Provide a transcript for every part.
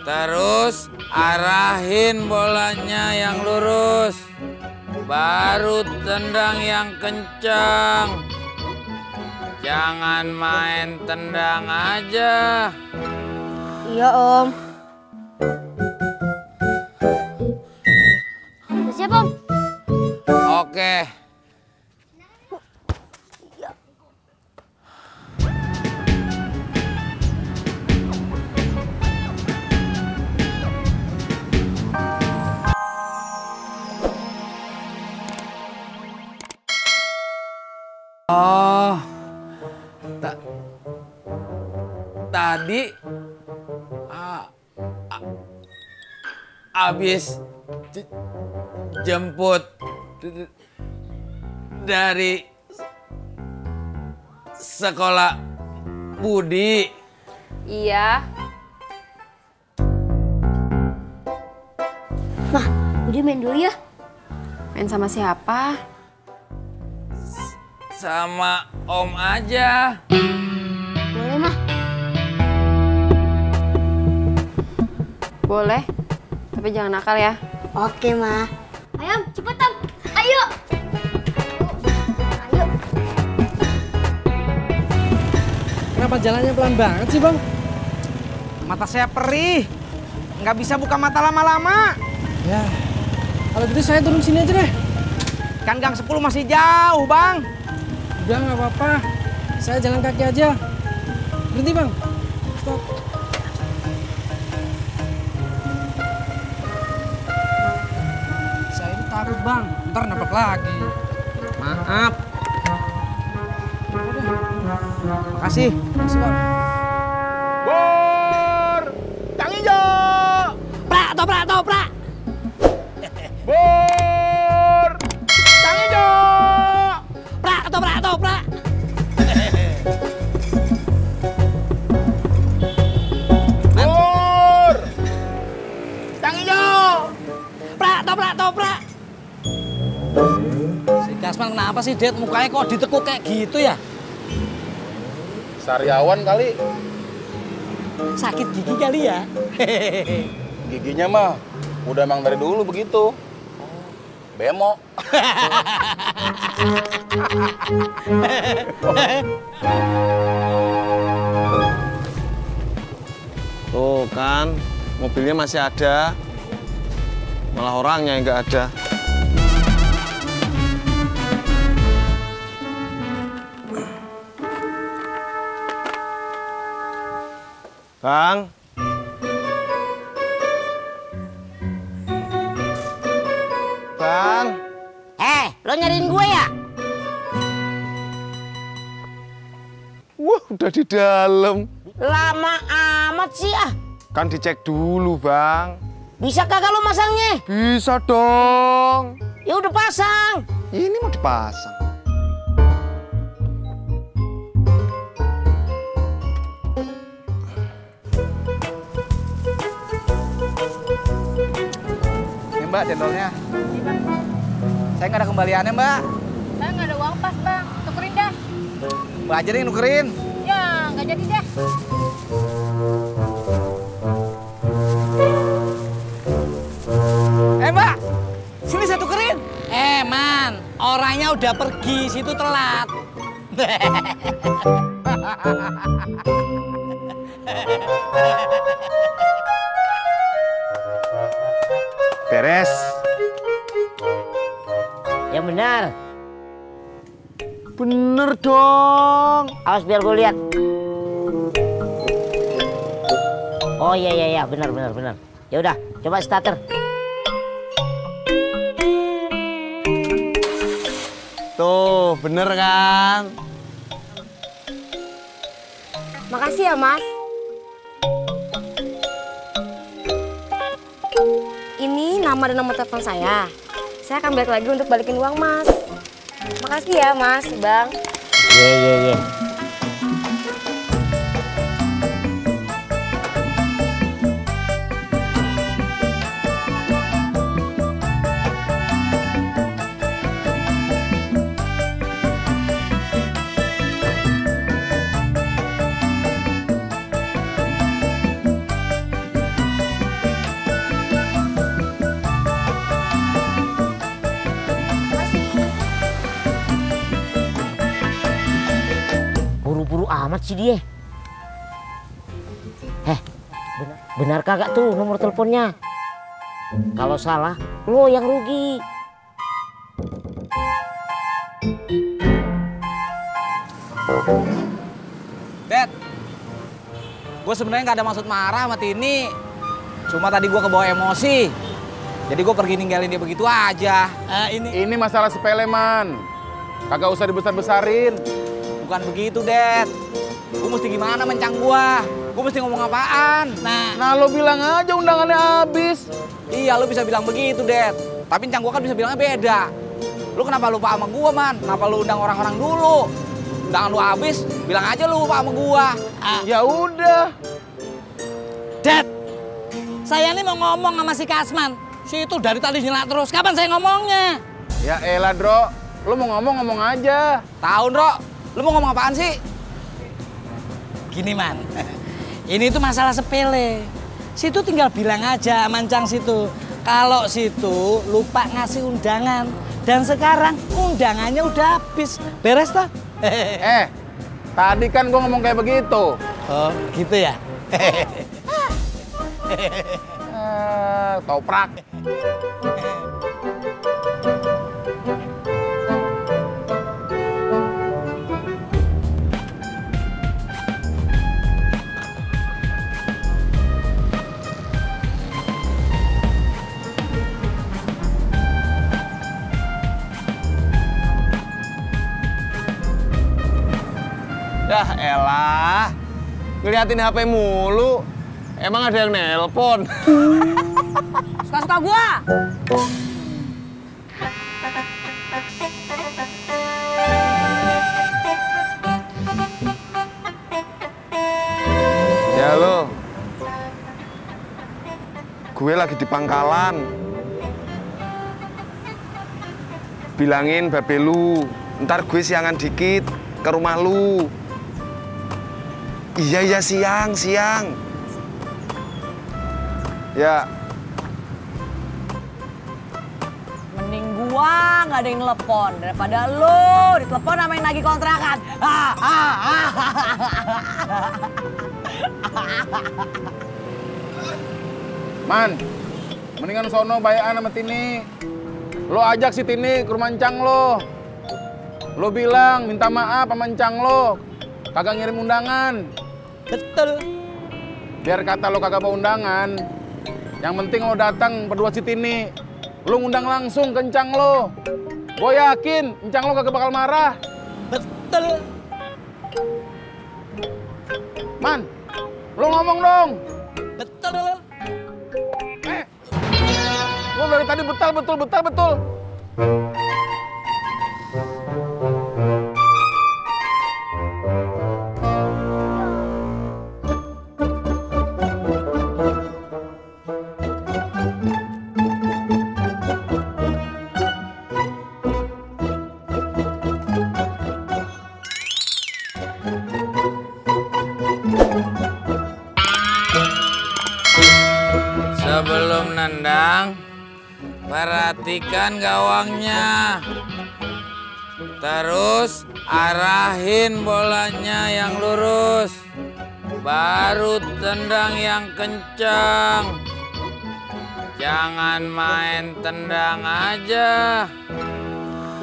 Terus arahin bolanya yang lurus. Baru tendang yang kencang. Jangan main tendang aja. Iya, Om. Siap, Om. Oke. Oh, tadi habis jemput dari sekolah Budi. Iya. Mah, Budi main dulu ya. Main sama siapa? Sama Om aja. Boleh, Mah. Boleh, tapi jangan nakal ya. Oke, Mah. Ayo, cepetan. Ayo. Ayo. Kenapa jalannya pelan banget sih, Bang? Mata saya perih. Nggak bisa buka mata lama-lama. Ya, kalau gitu saya turun sini aja deh. Kan gang 10 masih jauh, Bang. Udah, nggak apa-apa. Saya jalan kaki aja. Berhenti, Bang. Stop. Saya ini takut, Bang. Ntar nabrak lagi. Maaf. Makasih. Makasih, Bang. Bor! Kang Ijo! Prak, toprak, toprak. Bor! Kang Ijo! Prak, toprak, toprak. Bor! Kang Ijo! Prak, toprak, toprak. Si Kasman kenapa sih, Det? Mukanya kok ditekuk kayak gitu ya? Sariawan kali. Sakit gigi kali ya? Giginya mah udah emang dari dulu begitu. Bemo. Tuh kan, mobilnya masih ada. Malah orangnya yang nggak ada. Bang. Bang. Lo nyariin gue ya? Wah, udah di dalam. Lama amat sih ah. Kan dicek dulu, Bang. Bisa kagak lo masangnya? Bisa dong. Ya udah pasang. Ini mau dipasang. Ini Mbak cendolnya. Saya nggak ada kembaliannya, Mbak. Saya nggak ada uang pas, Bang. Tukerin dah. Mbak aja nih nukerin. Ya, nggak jadi deh. Mbak, sini saya tukerin. Man, orangnya udah pergi, situ telat. Beres. Yang benar. Bener dong. Awas biar gue lihat. Oh iya benar. Ya udah, coba starter. Tuh, bener kan? Makasih ya, Mas. Ini nama dan nomor telepon saya. Saya akan balik lagi untuk balikin uang, Mas. Makasih ya, Mas, Bang. Iya. amat sih dia. Benar kagak tuh nomor teleponnya? Kalau salah, lo yang rugi. Dad, gue sebenarnya nggak ada maksud marah sama Tini. Cuma tadi gue kebawa emosi. Jadi gue pergi ninggalin dia begitu aja. Ini masalah sepele, Man. Kagak usah dibesar-besarin. Bukan begitu, Dad. Gue mesti gimana mencang gua? Gue mesti ngomong apaan? Nah, lo bilang aja undangannya habis. Iya, lo bisa bilang begitu, Dad. Tapi encang gua kan bisa bilangnya beda. Lu kenapa lupa sama gua, Man? Kenapa lu undang orang-orang dulu? Undangan lu habis, bilang aja lu lupa sama gua. Ya udah. Dad, saya ini mau ngomong sama si Kasman. Si itu dari tadi nyelak terus. Kapan saya ngomongnya? Ya elah, Dro. Lo mau ngomong aja. Tahu, Dro. Lu mau ngomong apaan sih? Gini, Man. Ini tuh masalah sepele. Situ tinggal bilang aja mancang situ. Kalau situ lupa ngasih undangan. Dan sekarang undangannya udah habis. Beres toh? Tadi kan gua ngomong kayak begitu. Oh, gitu ya? Toprak. Yah elah, ngeliatin HP mulu. Emang ada yang nelpon? Suka-suka gua. Ya lo, gue lagi di pangkalan. Bilangin babe lu, ntar gue siangan dikit ke rumah lu. Iya siang. Ya. Mending gua nggak ada yang telepon daripada lu ditelepon sama yang lagi kontrakan. Man, mendingan sono bayan sama Tini. Lo ajak si Tini ke rumah encang lo. Lo bilang minta maaf sama encang lo. Kagak ngirim undangan. Betul. Biar kata lo kagak bawa undangan. Yang penting lo datang berdua si Tini. Lo ngundang langsung ke encang lo. Gue yakin encang lo kagak bakal marah. Betul. Man, lo ngomong dong. Betul. Lo dari tadi betul. Sebelum nendang, perhatikan gawangnya. Terus arahin bolanya yang lurus. Baru tendang yang kencang. Jangan main tendang aja.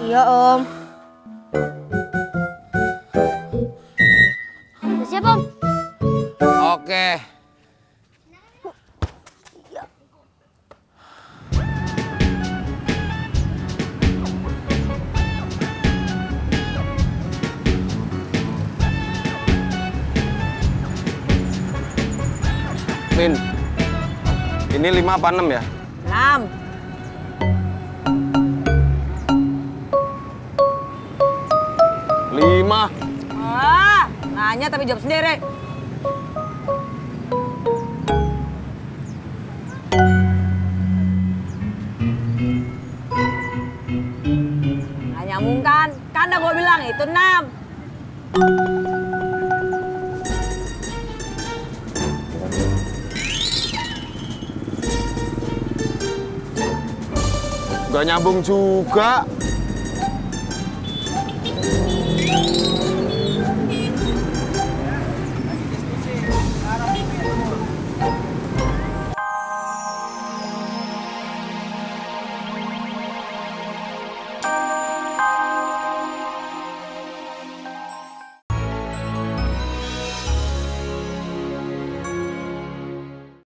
Iya, Om. Siap, Om. Oke. Min, ini 5 apa 6 ya? 6. Lima. Nanya tapi jawab sendiri. Nggak nyambung kan? Kan udah gue bilang itu 6. Gak nyambung juga.